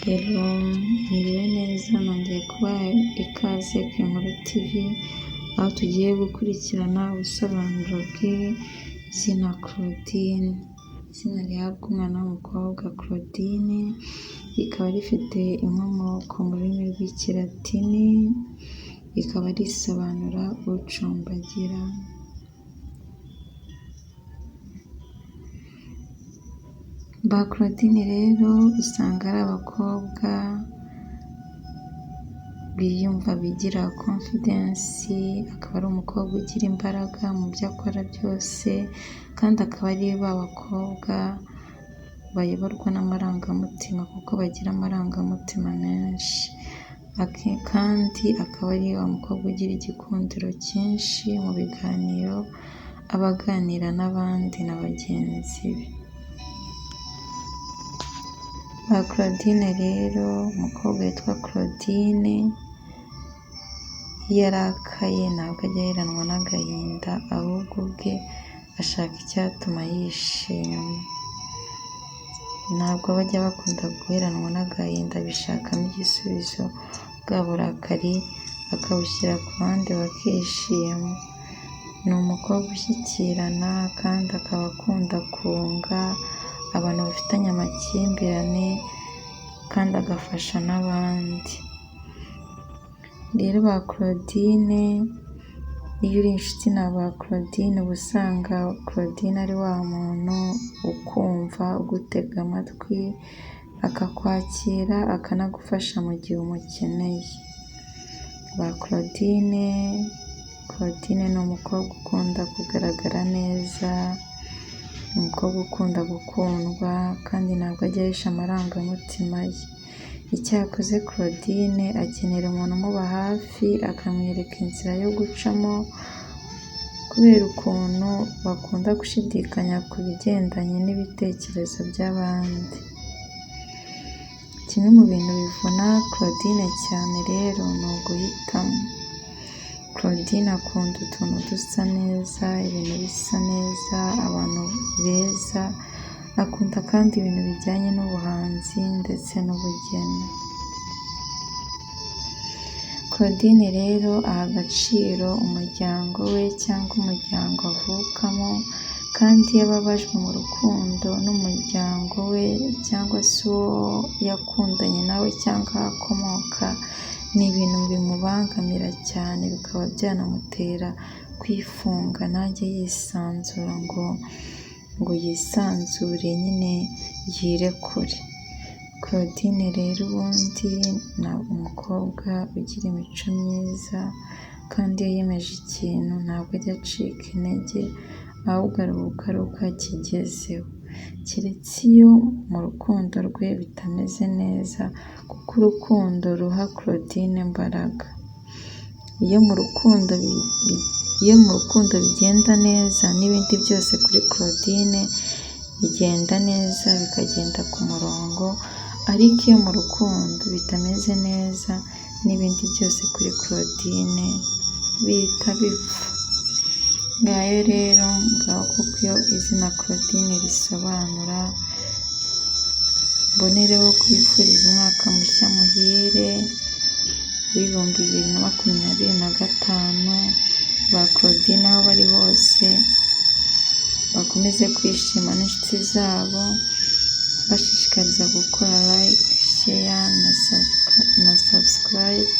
Hello, mwiriwe neza, nongeye kubaha ikaze ku Inkuru TV, aho tugiye gukurikirana ubusobanuro bw'izina Claudine. Izina rihabwa umwana w'umukobwa Claudine, rikaba rifite inkomoko mu rurimi rw'Ikilatini, rikaba risobanura ucumbagira. Ba Claudine rero usanga ari abakobwa biyumva, bigira confidence, akaba ari umukobwa ugira imbaraga mu byo akora byose, kandi akaba ari ba bakobwa bayoborwa n'amarangamutima kuko bagira amarangamutima menshi. Kandi akaba ari wa mukobwa ugira igikundiro cyinshi mu biganiro aba aganira n'abandi na bagenzi be. Ba Claudine rero, umukobwa witwa Claudine iyo arakaye ntabwo ajya aheranwa n'agahinda, ahubwo ubwe ashaka icyatuma yishima. Ntabwo bajya bakunda guheranwa n'agahinda, bishakamo igisubizo, bwa burakari akabushyira ku ruhande bakishima. Ni umukobwa ushyikirana kandi akaba akunda kunga abantu bafitanye amakimbirane kandi agafasha n'abandi. Rero ba Claudine, iyo uri inshuti na ba Claudine uba usanga Claudine ari wa muntu ukumva, ugutega amatwi, akakwakira, akanagufasha mu gihe umukeneye. Ba Claudine, Claudine ni umukobwa ukunda kugaragara neza, umukobwa ukunda gukundwa kandi ntabwo ajya ahisha amarangamutima ye. Icyakoze Claudine akenera umuntu umuba hafi akamwereka inzira yo gucamo, kubera ukuntu bakunda gushidikanya ku bigendanye n'ibitekerezo by'abandi. Kimwe mu bintu bivuna Claudine cyane rero ni uguhitamo. Claudine akunda utuntu dusa neza, ibintu bisa neza, abantu beza, akunda kandi ibintu bijyanye n'ubuhanzi ndetse n'ubugeni. Claudine rero aha agaciro umuryango we cyangwa umuryango avukamo, kandi iyo ababajwe mu rukundo n'umuryango we cyangwa se uwo yakundanye nawe cyangwa aho akomoka, ni ibintu bimubangamira cyane bikaba byanamutera kwifunga ntajye yisanzura ngo yisanzure nyine yirekure. Claudine rero ubundi ni umukobwa ugira imico myiza kandi iyo yiyemeje ikintu ntabwo ajya acika intege, ahubwo aruhuka ari uko akigezeho. Keretse iyo mu rukundo rwe bitameze neza kuko urukundo ruha Claudine imbaraga. Iyo mu rukundo bigenda neza n'ibindi byose kuri Claudine bigenda neza bikagenda ku murongo, ariko iyo mu rukundo bitameze neza n'ibindi byose kuri Claudine bihita bipfa. Ngayo rero ngaho kuko iyo izina Claudine risobanura, mbonereho kwifuriza umwaka mushya muhire w'2025, ba Claudine aho bari hose bakomeze kwishima n'inshuti zabo, bashishikariza gukora like, share na subscribe.